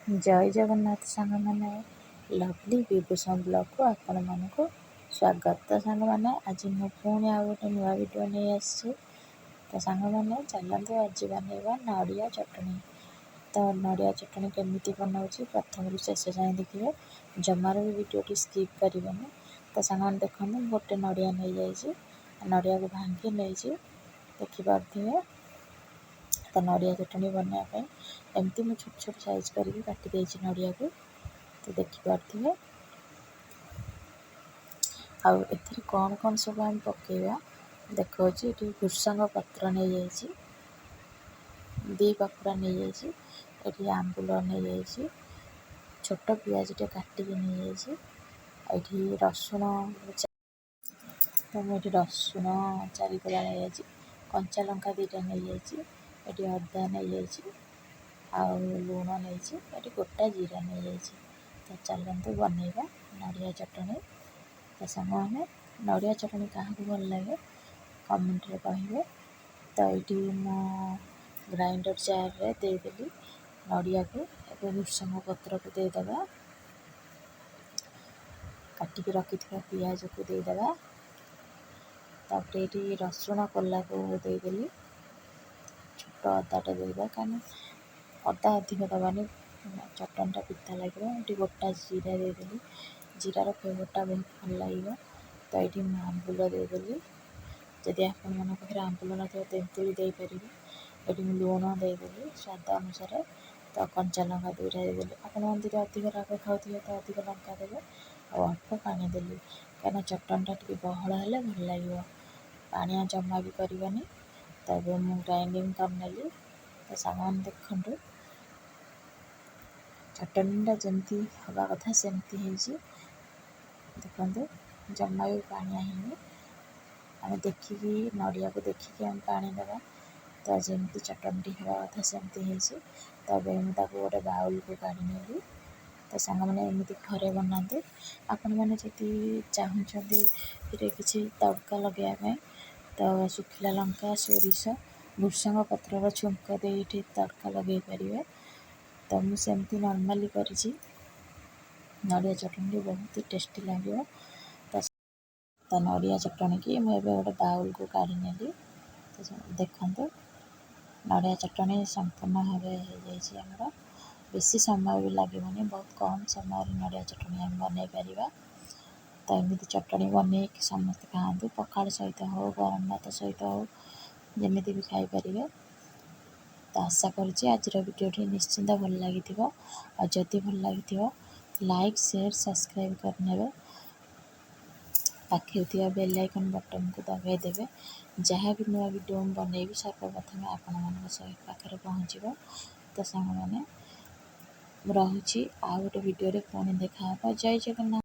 ଜୟ ଜଗନ୍ନାଥ ସାଙ୍ଗମାନେ, ଲଭଲି ବିଭୂଷଣ ବ୍ଲଗ୍କୁ ଆପଣମାନଙ୍କୁ ସ୍ୱାଗତ। ତ ସାଙ୍ଗମାନେ, ଆଜି ମୁଁ ପୁଣି ଆଉ ଗୋଟେ ନୂଆ ଭିଡ଼ିଓ ନେଇ ଆସିଛି। ତ ସାଙ୍ଗମାନେ, ଚାଲନ୍ତୁ ଆଜି ବନେଇବା ନଡ଼ିଆ ଚଟଣି। ତ ନଡ଼ିଆ ଚଟଣି କେମିତି ବନାଉଛି, ପ୍ରଥମରୁ ଶେଷ ଯାଏଁ ଦେଖିବେ, ଜମାରୁ ବି ଭିଡ଼ିଓଟି ସ୍କିପ୍ କରିବେନି। ତ ସାଙ୍ଗମାନେ ଦେଖନ୍ତୁ, ମୁଁ ଗୋଟେ ନଡ଼ିଆ ନେଇଯାଇଛି, ନଡ଼ିଆକୁ ଭାଙ୍ଗି ନେଇଛି, ଦେଖିପାରୁଥିବେ। ତ ନଡ଼ିଆ ଚଟଣି ବନେଇବା ପାଇଁ ଏମିତି ମୁଁ ଛୋଟ ଛୋଟ ସାଇଜ୍ କରିକି କାଟି ଦେଇଛି ନଡ଼ିଆକୁ, ତ ଦେଖିପାରୁଥିବେ। ଆଉ ଏଥିରେ କ'ଣ କ'ଣ ସବୁ ଆମେ ପକାଇବା ଦେଖାଉଛି। ଏଠି ଭୃସଙ୍ଗ ପତ୍ର ନେଇଯାଇଛି, 2 ପାଖୁଡ଼ା ନେଇଯାଇଛି। ଏଠି ଆମ୍ବୁଲ ନେଇଯାଇଛି, ଛୋଟ ପିଆଜଟେ କାଟିକି ନେଇଯାଇଛି। ଏଠି ରସୁଣ, ତ ମୁଁ ଏଠି ରସୁଣ 4 କୋଲା ନେଇଯାଇଛି, କଞ୍ଚା ଲଙ୍କା 2ଟା ନେଇଯାଇଛି, ଏଠି ଅଦା ନେଇଯାଇଛି ଆଉ ଲୁଣ ନେଇଛି, ଏଠି ଗୋଟା ଜିରା ନେଇଯାଇଛି। ତ ଚାଲନ୍ତୁ ବନେଇବା ନଡ଼ିଆ ଚଟଣି। ତ ସାଙ୍ଗମାନେ, ନଡ଼ିଆ ଚଟଣି କାହାକୁ ଭଲ ଲାଗେ, କମେଣ୍ଟରେ କହିବେ। ତ ଏଇଠି ମୁଁ ଗ୍ରାଇଣ୍ଡର ଜାର୍ରେ ଦେଇଦେଲି ନଡ଼ିଆକୁ। ଏବେ ଭୃସଙ୍ଗ ପତ୍ରକୁ ଦେଇଦେବା, କାଟିକି ରଖିଥିବା ପିଆଜକୁ ଦେଇଦେବା। ତାପରେ ଏଇଠି ରସୁଣ କୋଲାକୁ ଦେଇଦେଲି, ଛୋଟ ଅଦାଟା ଦେଇଦେବା, କାରଣ ଅଦା ଅଧିକ ଦେବାନି, ଚଟଣିଟା ପିତା ଲାଗିବ। ଏଠି ଗୋଟା ଜିରା ଦେଇଦେଲି, ଜିରାର ଫ୍ଲେଭରଟା ବହୁତ ଭଲ ଲାଗିବ। ତ ଏଇଠି ମୁଁ ଆମ୍ବୁଲ ଦେଇଦେଲି। ଯଦି ଆପଣମାନଙ୍କ ପାଖରେ ଆମ୍ବୁଲ ନଥିବ, ତେନ୍ତୁଳି ଦେଇପାରିବେ। ଏଠି ମୁଁ ଲୁଣ ଦେଇଦେଲି ସ୍ୱାଦ ଅନୁସାରେ। ତ କଞ୍ଚା ଲଙ୍କା 2ଟା ଦେଇଦେଲି। ଆପଣମାନେ ଯଦି ଅଧିକ ରାଗ ଖାଉଥିବେ, ତ ଅଧିକ ଲଙ୍କା ଦେବେ। ଆଉ ଅଳ୍ପ ପାଣି ଦେଲି, କାହିଁକିନା ଚଟଣିଟା ଟିକେ ବହଳ ହେଲେ ଭଲ ଲାଗିବ, ପାଣିଆ ଜମା ବି କରିବନି। ତ ଏବେ ମୁଁ ଗ୍ରାଇଣ୍ଡିଙ୍ଗ କରିନେଲି। ତ ସାଙ୍ଗମାନେ ଦେଖନ୍ତୁ, ଚଟଣିଟା ଯେମିତି ହେବା କଥା ସେମିତି ହେଇଛି। ଦେଖନ୍ତୁ, ଜମା ବି ପାଣିଆ ହେଇନି। ଆମେ ଦେଖିକି, ନଡ଼ିଆକୁ ଦେଖିକି ଆମେ ପାଣି ଦେବା। ତ ଯେମିତି ଚଟଣିଟି ହେବା କଥା ସେମିତି ହେଇଛି। ତ ଏବେ ମୁଁ ତାକୁ ଗୋଟେ ବାଉଲକୁ କାଢ଼ି ନେଲି। ତ ସାଙ୍ଗମାନେ, ଏମିତି ଘରେ ବନାନ୍ତୁ। ଆପଣମାନେ ଯଦି ଚାହୁଁଛନ୍ତି ଏଥିରେ କିଛି ତଡ଼କା ଲଗାଇବା ପାଇଁ, ତ ଶୁଖିଲା ଲଙ୍କା, ସୋରିଷ, ଭୃସଙ୍ଗ ପତ୍ରର ଛୁଙ୍କ ଦେଇ ଏଠି ତଡ଼କା ଲଗାଇ ପାରିବେ। ତ ମୁଁ ସେମିତି ନର୍ମାଲି କରିଛି। ନଡ଼ିଆ ଚଟଣିଟି ବହୁତ ଟେଷ୍ଟି ଲାଗିବ। ତ ନଡ଼ିଆ ଚଟଣିକି ମୁଁ ଏବେ ଗୋଟେ ବାଉଲକୁ କାଢ଼ି ନେଲି। ତ ଦେଖନ୍ତୁ, ନଡ଼ିଆ ଚଟଣି ସମ୍ପୂର୍ଣ୍ଣ ଭାବେ ହେଇଯାଇଛି ଆମର। ବେଶୀ ସମୟ ବି ଲାଗିବନି, ବହୁତ କମ୍ ସମୟରେ ନଡ଼ିଆ ଚଟଣି ଆମେ ବନେଇ ପାରିବା। ତ ଏମିତି ଚଟଣି ବନେଇକି ସମସ୍ତେ ଖାଆନ୍ତୁ। ପଖାଳ ସହିତ ହଉ, ଗରମ ଭାତ ସହିତ ହଉ, ଯେମିତି ବି ଖାଇପାରିବେ। ତ ଆଶା କରୁଛି ଆଜିର ଭିଡ଼ିଓଟି ନିଶ୍ଚିନ୍ତ ଭଲ ଲାଗିଥିବ। ଆଉ ଯଦି ଭଲ ଲାଗିଥିବ, ଲାଇକ୍, ସେୟାର, ସବସ୍କ୍ରାଇବ୍ କରିନେବେ। ପାଖରେ ଥିବା ବେଲ୍ ଆଇକନ୍ ବଟନ୍କୁ ଦବାଇ ଦେବେ। ଯାହା ବି ନୂଆ ଭିଡ଼ିଓ ମୁଁ ବନେଇବି, ସର୍ବପ୍ରଥମେ ଆପଣମାନଙ୍କ ସହିତ ପାଖରେ ପହଞ୍ଚିବ। ତ ସାଙ୍ଗମାନେ, ମୁଁ ରହୁଛି। ଆଉ ଗୋଟେ ଭିଡ଼ିଓରେ ପୁଣି ଦେଖା ହେବ। ଜୟ ଜଗନ୍ନାଥ।